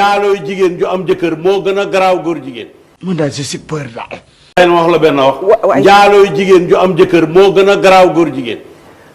njaalooy jigéen ju am jëkkër moo gën a garaaw góor jigéen. mun daal je suis peur daal. ma wax la benn wax. njaalooy jigéen ju am jëkkër moo gën a garaaw góor jigéen.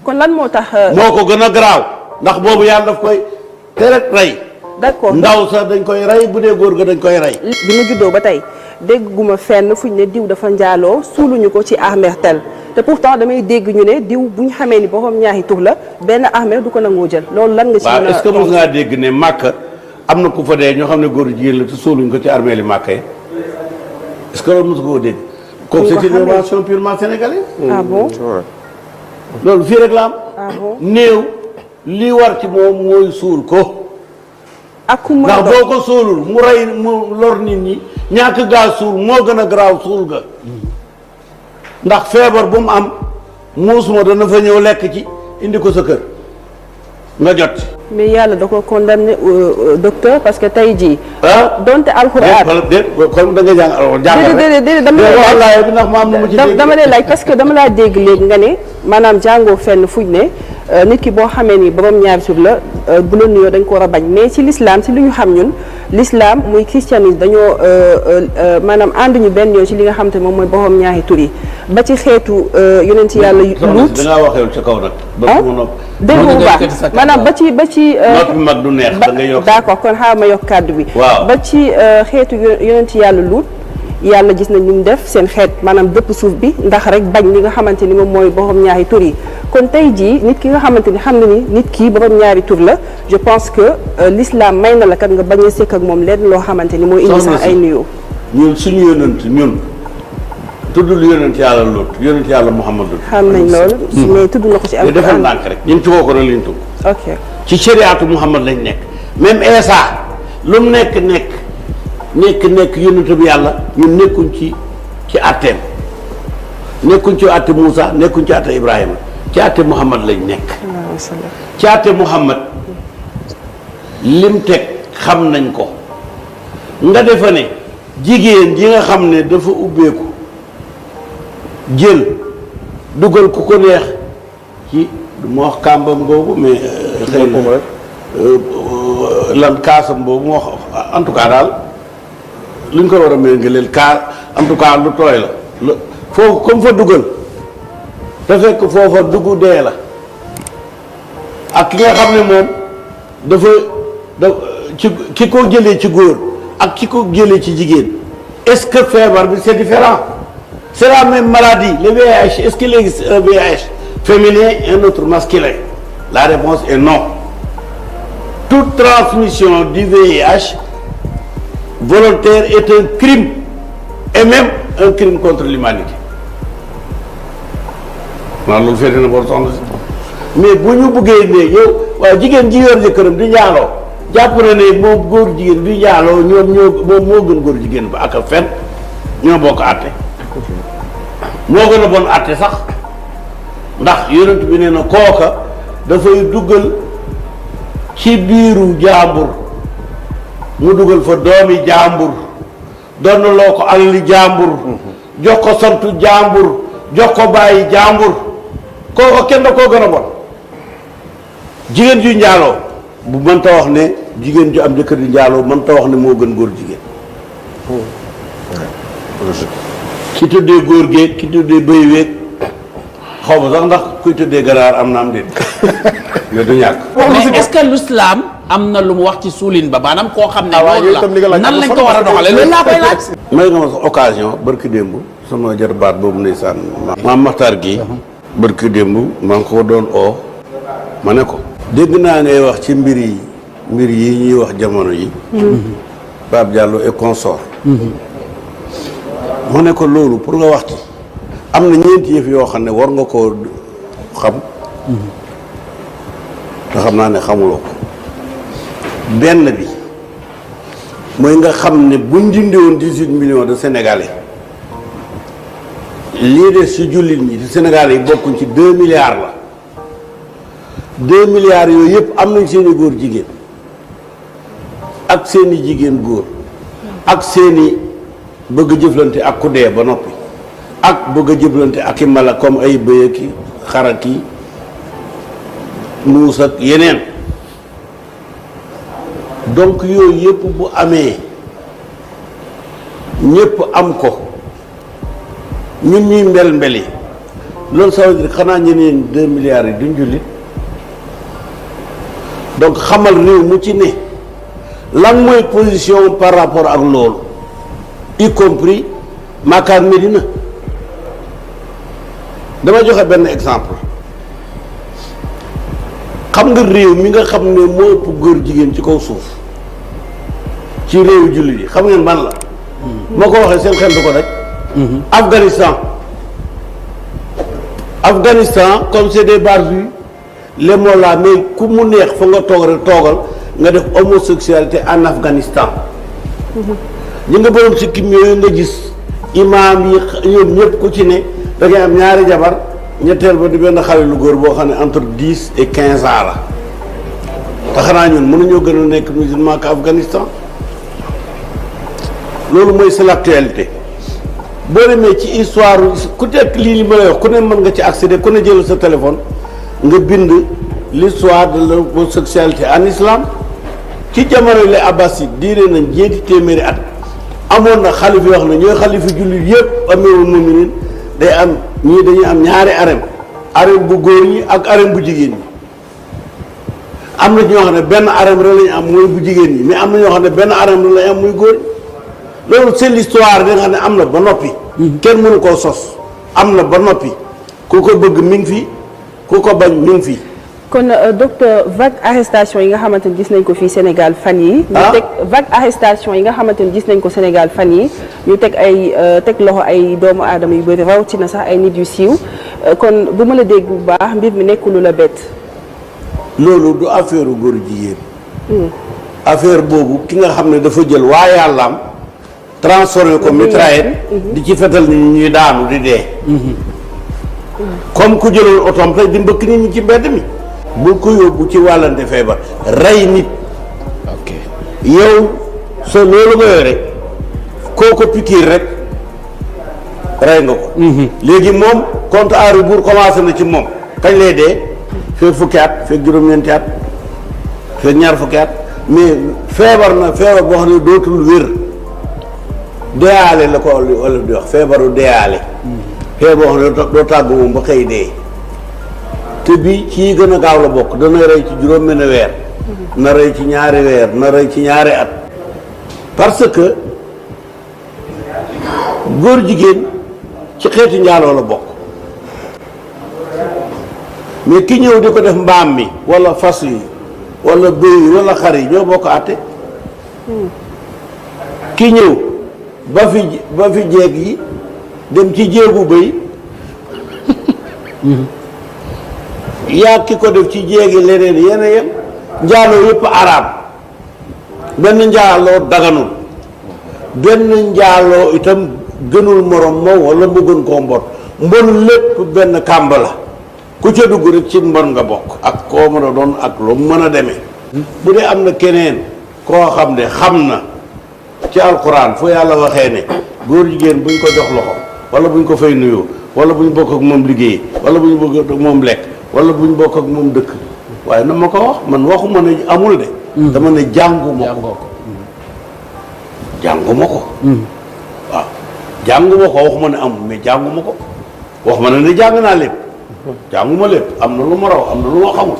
kon lan moo tax. moo ko gën a garaaw ndax boobu yàlla daf koy tere rey. d'accord ndaw sax dañ koy rey bu dee góor ga dañ koy rey. bi ma juddoo ba tey dégguma fenn fuñ ne diw dafa njaaloo suuluñu ko ci armère tel te pourtant damay dégg ñu ne diw bu ñu xamee ni borom ñaari tur la benn armère du ko nangoo jël loolu lan nga ci mën a. waaw est-ce que mos ngaa dégg ne Màkka am na ku fa dee ñoo xam ne góor jigéen la te suuluñ ko ci armée li Màkka yi est-ce que loolu mos koo dégg. comme c'est une invention purement sénégalaise. ah bon loolu fii rek la am. ah bon néew li war ci moom mooy suul ko. ak ku mën a ndax boo ko suulul mu rey mu lor nit ñi ñàkk gaa suul moo gën a garaaw suul ga ndax feebar bu mu am muus ma dana fa ñëw lekk ci indi ko sa kër nga jot. mais yàlla da ko condamné docteur parce que tey jii. donte alxuraan. déet kon da nga jàng alxuraan. déedéet dama lay laaj parce que dama laa dégg léegi nga ne maanaam jàngoo fenn fuñ ne nit ki boo xamee ni borom ñaari tur la bu la nuyoo dañ ko war a bañ mais ci l'islam ci li ñu xam ñun l'islam muy christianisme dañoo maanaam ànduñu benn yoon ci li nga xam te moom mooy borom ñaari tur yi ba ci xeetu yonent yàlla luut. da ngaa waxee ci kaw nag. ba mu nopp dégg nga bu baax maanaam ba ci. noppi mag du neex da ngay yokk. d'accord kon xaaral ma yokk kàddu bi. waaw ba ci xeetu yonent yàlla luut yàlla gis nañ ni mu def seen xeet maanaam dëpp suuf bi ndax rek bañ li nga xamante ni moom mooy borom ñaari tur yi kon tey jii nit ki nga xamante ni xam na ni nit kii borom ñaari tur la je pense que l'islam may na la kat nga bañ a sekk ak moom lenn loo xamante ni mooy indi sax ay nuyoo. ñun suñu yonent ñun tuddul yonent yàlla Luut yonent yàlla Muhammad. xam nañ loolu. mais tudd na ko ci alquran defal ndànk rek ñun ci woo ko rek lañ tudd. ok ci shariatu Muhammad lañ nekk même Isa lu mu nekk yonent bi yàlla ñun nekkuñ ci àtteem nekkuñ ci àtte Moussa nekkuñ ci àtte Ibrahima ci àtte Muhammad lañ nekk. ci àtte Muhammad lim teg xam nañ ko nga defa ne jigéen ji nga xam ne dafa ubbeeku jël dugal ku ko neex ci du ma wax kàmbam boobu mais xëy na lan kaasam boobu moo en tout cas daal luñ ko war a méngaleel kaas en tout cas lu tooy la foofu comme fa dugal te fekk foofa dugg dee la ak ki nga xam ne moom dafa ci ki ko jëlee ci góor ak ki ko jëlee ci jigéen est-ce que feebar bi c'est différent c'est la même maladie le VIH est-ce qu'il existe un VIH féminin et un autre masculin la réponse est non toute transmission du VIH volontaire est un crime et même un crime contre l'humanité waaw loolu féete na bor soxna si mais bu ñu buggee ne yow waaw jigéen ji yor jëkkëram di njaaloo jàpp na ne moom góor jigéen bi njaaloo moom moo gën góor jigéen ba ak a fen ñoo bokk àtte moo gën a bon àtte sax ndax yonent bi nee na kooka dafay duggal ci biiru jàmbur mu dugal fa doomi jàmbur donnaloo ko alali jàmbur jox ko santu jàmbur jox ko bàyyi jàmbur kooka kenn da koo gën a bon jigéen ju njaaloo bu mënta wax ne jigéen ju am jëkkër di njaaloo mënta wax ne moo gën góor jigéen ki tuddee góor géeg ki tuddee bëy weeg xaw ma sax ndax kuy tuddee ganaar am na am déet yooyu du ñàkk. mais est-ce que l'islam am na lu mu wax ci suulin ba maanaam koo xam ne loolu la nan lañ ko war a doxalee loolu laa koy laaj. may nga ma sa occasion barki démb sama jarbaat boobu ndeysaan maam Maxtaar gi barki démb maa ngi ko doon oo ma ne ko dégg naa ngay wax ci mbir yi ñuy wax jamono yi Pape Diallo et consort ma ne ko loolu pour nga wax ci am na ñeenti yëf yoo xam ne war nga koo xam te xam naa ne xamuloo ko benn bi mooy nga xam ne buñ dindi woon 18 millions de Sénégalais lii des ci jullit ñi te Sénégalais yi bokkuñ ci 2 milliards la 2 milliards yooyu yëpp am nañ seeni góor jigéen ak seeni jigéen góor ak seeni bëgg jëflante ak ku dee ba noppi ak bëgg a jëflante ak i mala comme ay bëy ak i xar ak i muus ak yeneen donc yooyu yëpp bu amee ñëpp am ko ñun ñuy mbel-mbeli loolu ça veut dire xanaa ñeneen 2 milliards yi duñ jullit donc xamal réew mu ci ne lan mooy position par rapport ak loolu y compris Makka ak Medina dama joxe benn exemple xam nga réew mi nga xam ne moo ëpp góor jigéen ci kaw suuf ci réewu jullit yi xam ngeen ban la moo ko waxee seen xel du ko daj Afghanistan comme c'est des barbus les mots là mais ku mu neex fa nga toog rek toogal nga def homosexualité en Afghanistan ñi nga borom si kim yooyu nga gis imaam yi ñoom ñëpp ku ci ne da ngay am ñaari jabar ñetteel ba di benn xale lu góor boo xam ne entre 10 et 15 ans la te xanaa ñun mënuñoo gën a nekk musulman que Afghanistan loolu mooy c'est l'actualité boo demee ci histoire ku nekk lii li ma lay wax ku ne mën nga ci accéder ku ne jël sa téléphone nga bind l'histoire de l'homosexualité en islam ci jamono les abbassides diire nañ ñeenti téeméeri at amoon na xalif yoo xam ne ñooy xalifi jullit yëpp amirul muminin day am ñii dañuy am ñaari arem bu góor ñi ak arem bu jigéen ñi am na ñoo xam ne benn arem rek lañu am mooy bu jigéen ñi mais am na ñoo xam ne benn arem rek lañu am muy góor ñi loolu c'est l'histoire da nga xam ne am na ba noppi kenn mënu koo sos am na ba noppi ku ko bëgg mi ngi fi ku ko bañ mi ngi fi. kon docteur vague arrestation yi nga xamante ni gis nañ ko fii Sénégal fan yi ñu teg vague arrestation yi nga xamante ni gis nañ ko Sénégal fan yi ñu teg teg loxo ay doomu aadama yu bëri rawatina sax ay nit yu siiw kon bu ma la dégg bu baax mbir mi nekkul lu la bett. loolu du affaire góor jigéen. affaire boobu ki nga xam ne dafa jël waa yàllaam transformé ko mitraillette di ci fetal nit ñi ñuy daanu di dee. comme ku jëloon otoom tey di mbëkk nit ñi ci mbedd mi. bul ko yóbbu ci wàllante feebar rey nit. ok yow sa loolu nga yore koo ko pikiir rek rey nga ko. léegi moom compte à rebours commencé na ci moom kañ lay dee fekk fukki at fekk juróom-ñeenti at fekk ñaar fukki at mais feebar na feebar boo xam ne dootul wér deyaale la ko wala di wax feebaru deyaale. feebar boo xam ne doo tàggu moom ba xëy dee. te bi ci gën a gaaw la bokk dana rey ci juróom-benn weer na rey ci ñaari weer na rey ci ñaari at parce que góor jigéen ci xeeti njaaloo la bokk mais ki ñëw di ko def mbaam mi walla fas yi walla bëy yi walla xar yi ñoo bokk àtte ki ñëw ba fi jeeg yi dem ci jéegu bëy yaa ki ko def ci jéegi leneen yéen a yem njaaloo yëpp araam benn njaaloo daganul benn njaaloo itam gënul morom moom wala mu gën koo mbon mbon lépp benn kàmb la ku ca dugg rek ci mbon nga bokk ak koo mën a doon ak lu mën a demee bu dee am na keneen koo xam ne xam na ci alquran fu yàlla waxee ne góor jigéen buñ ko jox loxo wala buñ ko fay nuyoo wala buñ bokk ak moom liggéey wala buñ bokk ak moom lekk wala buñ bokk ak moom dëkk waaye na ma ko wax man waxuma ne amul de dama ne jànguma ko jànguma ko waaw jànguma ko waxuma ne amul mais jànguma ko waxuma ne jàng naa lépp jànguma lépp am na lu ma raw am na lu ma xamul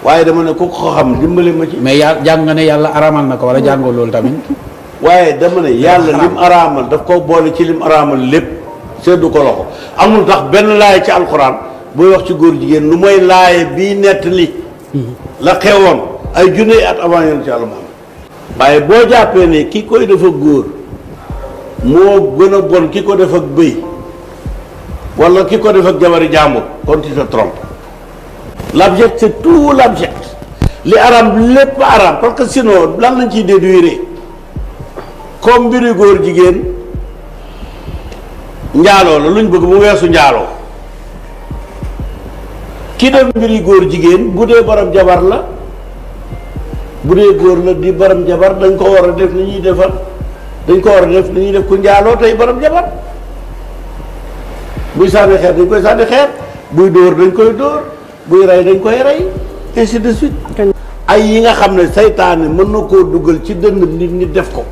waaye dama ne ku ko xam dimbali ma ci mais jàng nga ne yàlla araamal na ko wala jàngoo loolu tamit waaye dama ne yàlla lim araamal daf ko boole ci lim araamal lépp seddu ko loxo amul tax benn laay ci alxuraan booy wax ci góor jigéen lu mooy laaye bii nett li la xewoon ay junne at avant yoon ci yàlla moom waaye boo jàppee ne ki koy def ak góor moo gën a bon ki ko def ak bëy wala ki ko def ak jabari jàmbur kon tu te trompes l'abject c'est tout l'abject li araam lépp araam parce que sinon lan lañ ciy déduire comme mbiru góor jigéen njaaloo la luñ bëgg mu weesu njaaloo ki def mbiri góor jigéen bu dee borom jabar la bu dee góor la di borom jabar dañ ko war a def ni ñuy defar dañ ko war a def ni ñuy def ku njaaloo tey borom jabar buy sànni xeer dañ koy sànni xeer buy dóor dañ koy dóor buy rey dañ koy rey ainsi de suite ay yi nga xam ne saytaane mën na koo dugal ci dënn nit ñi def ko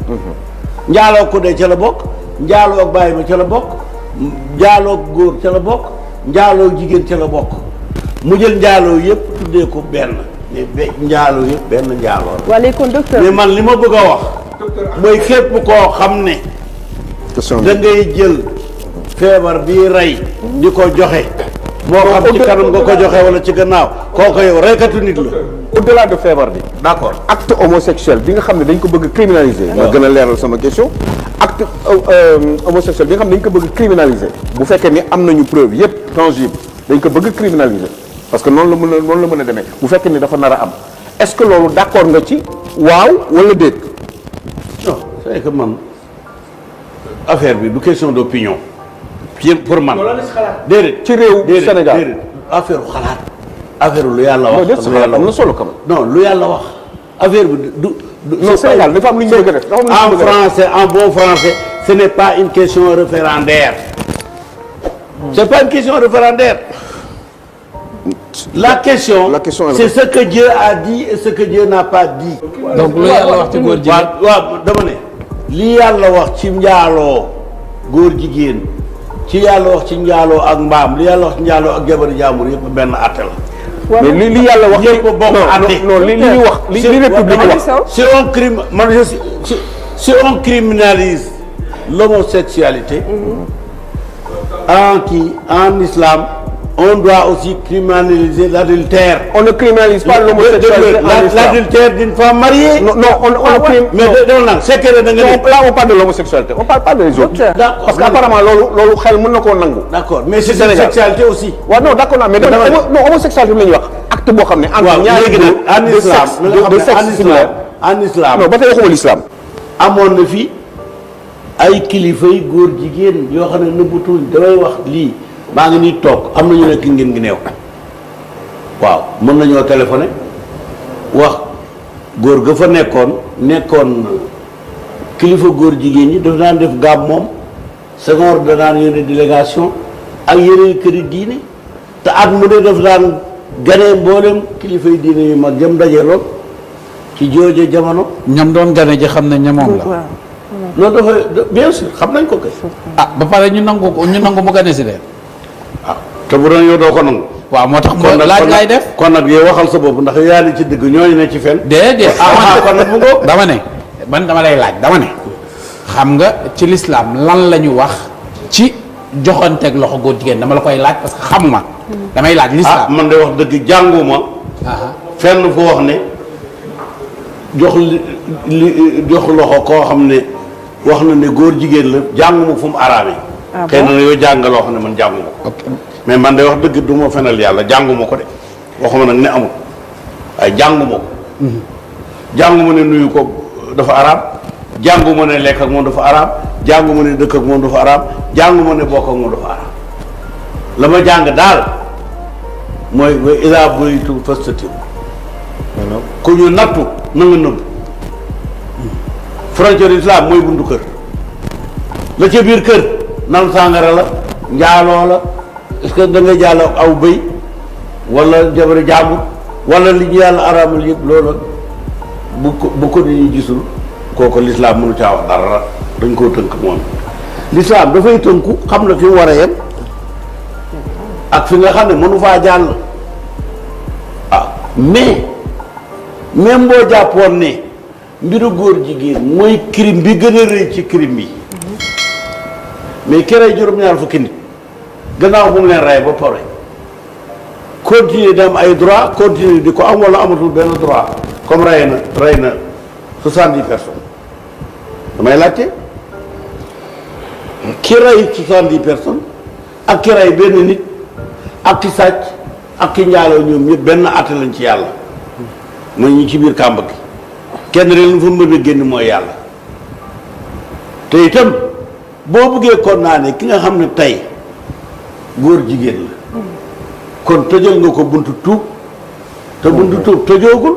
njaaloo ko dee ca la bokk njaaloo ak bàyyi ma ca la bokk njaaloo góor ca la bokk njaaloo jigéen ca la bokk mu jël njaaloo yëpp tuddee ko benn mais njaaloo yëpp benn njaaloo la. waa léegi kon docteur mais man li ma bëgg a wax mooy képp koo xam ne da ngay jël feebar bii rey di ko joxe moo xam ci kanam nga ko joxe wala ci gannaaw kooku yow reykatu nit la. au-delà de feebar bi. d'accord acte homosexuel bi nga xam ne dañ ko bëgg criminaliser. ma gën a leeral sama question. acte homosexuel bi nga xam ne dañ ko bëgg criminaliser. bu fekkee ni am nañu preuve yépp tangible dañ ko bëgg criminaliser parce que noonu la mën a demee bu fekkee ni dafa nar a am est-ce que loolu d'accord nga ci waaw wala déet. non c'est que man affaire bi du question d'opinion. pour man déedéet ci réew Sénégal déedéet affaire xalaat affaire lu yàlla wax. lu yàlla am na solo kam non lu yàlla wax affaire bi du. non Sénégal dafa am lu ñu bëgg a def en français en bon français ce n'est pas une question référendaire. C'est pas une question référendaire. La question c'est ce que Dieu a dit et ce que Dieu n'a pas dit. donc lu yàlla wax ci góor jigéen. waaw dama ne. li yàlla wax ci njaaloo góor jigéen ci yàlla wax ci njaaloo ak mbaam li yàlla wax ci njaaloo ak jabari jaamur yëpp benn àtte la. mais li yàlla wax yëpp bokk àtte. non li ñu wax li république wax. si on criminalise l'homosexualité en islam on doit aussi criminaliser l'adultère. On ne criminalise pas l'homosexualité en islam. L'adultère d'une femme mariée. Non, on mais c'est que da nga là on parle de l'homosexualité, on parle pas des autres. Parce qu'apparemment loolu xel mën na koo nangu. D'accord, mais c'est une sexualité aussi. waaw non d'accord mais non homosexualité la ñuy wax acte boo xam ne entre ñaari góor de sexe similaire en islam. non ba tey waxuma l'islam. amoon na fi ay kilifa yi góor jigéen yoo xam ne nëbbutuñ damay wax lii maa ngi nii toog am na ñu nekk ngeen ngi neew waaw mën nañoo téléphoné wax góor ga fa nekkoon kilifa góor jigéen ñi daf daan def gaab moom Senghor da daan yónnee délégation ak yeneen këri diine te at mu ne daf daan ganee mboolem kilifa yi diine yu mag jëm daje lool ci jooje jamono. ñam doon gane ji xam ne ñamoom la. non dafa bien sûr xam nañ ko kay. ah ba pare ñu nangu mu gane si de. ah te bu doon yow doo ko nangu. waaw moo tax moo laaj ngay def. kon nag yow waxal sa bopp ndax yow yaa ni ci dëgg ñooñu ne ci fen. déedéet kon nag mu ngoog. dama ne man dama lay laaj dama ne. xam nga ci l'islam lan la ñu wax ci joxanteeg loxo góor jigéen dama la koy laaj parce que xamuma. damay laaj l'islam man de wax dëgg jànguma. fenn fu wax ne jox loxo koo xam ne wax na ne góor jigéen la jànguma fu mu araame. xëy na yow jàng loo xam ne man jànguma ko. mais man de wax dëgg du ma fenal yàlla jànguma ko de waxuma nag ne amul waaye jànguma ko. jànguma ne nuyu ko dafa araam jànguma ne lekk ak moom dafa araam jànguma ne dëkk ak moom dafa araam jànguma ne bokk ak moom dafa araam la ma jàng daal mooy wa idaa bulitum fastatiru ku ñu nattu na nga nëbb frontière islam mooy buntu kër la ca biir kër naan sàngara la njaaloo la est-ce que da nga jàll aw bëy wala jabari jàmbur wala li ñu yàlla araamal yëpp loola bu ko nit ñi gisul kooku l'islam mënu caa wax dara dañ koo tënk moom l'islam dafay tënku xam na fi mu war a yem ak fi nga xam ne mënu faa jàll mais même boo jàppoon ne mbiru góor jigéen mooy crime bi gën a rëy ci crime yi mais ki rey juróom-ñaar fukki nit gannaaw bu mu leen rey ba pare continuer di am ay droit continuer di ko am wala amatul benn droit comme rey na 70 personnes damay laajte ki rey 70 personnes ak ki rey benn nit ak ki sàcc ak ki njaaloo ñoom ñëpp benn àtte lañ ci yàlla mooy ñu ci biir kàmb gi kenn rek lu fa mën a génn mooy yàlla te itam boo bëggee condamné ki nga xam ne tey góor jigéen la kon tëjal nga ko buntu tuub te buntu tuub tëjoogul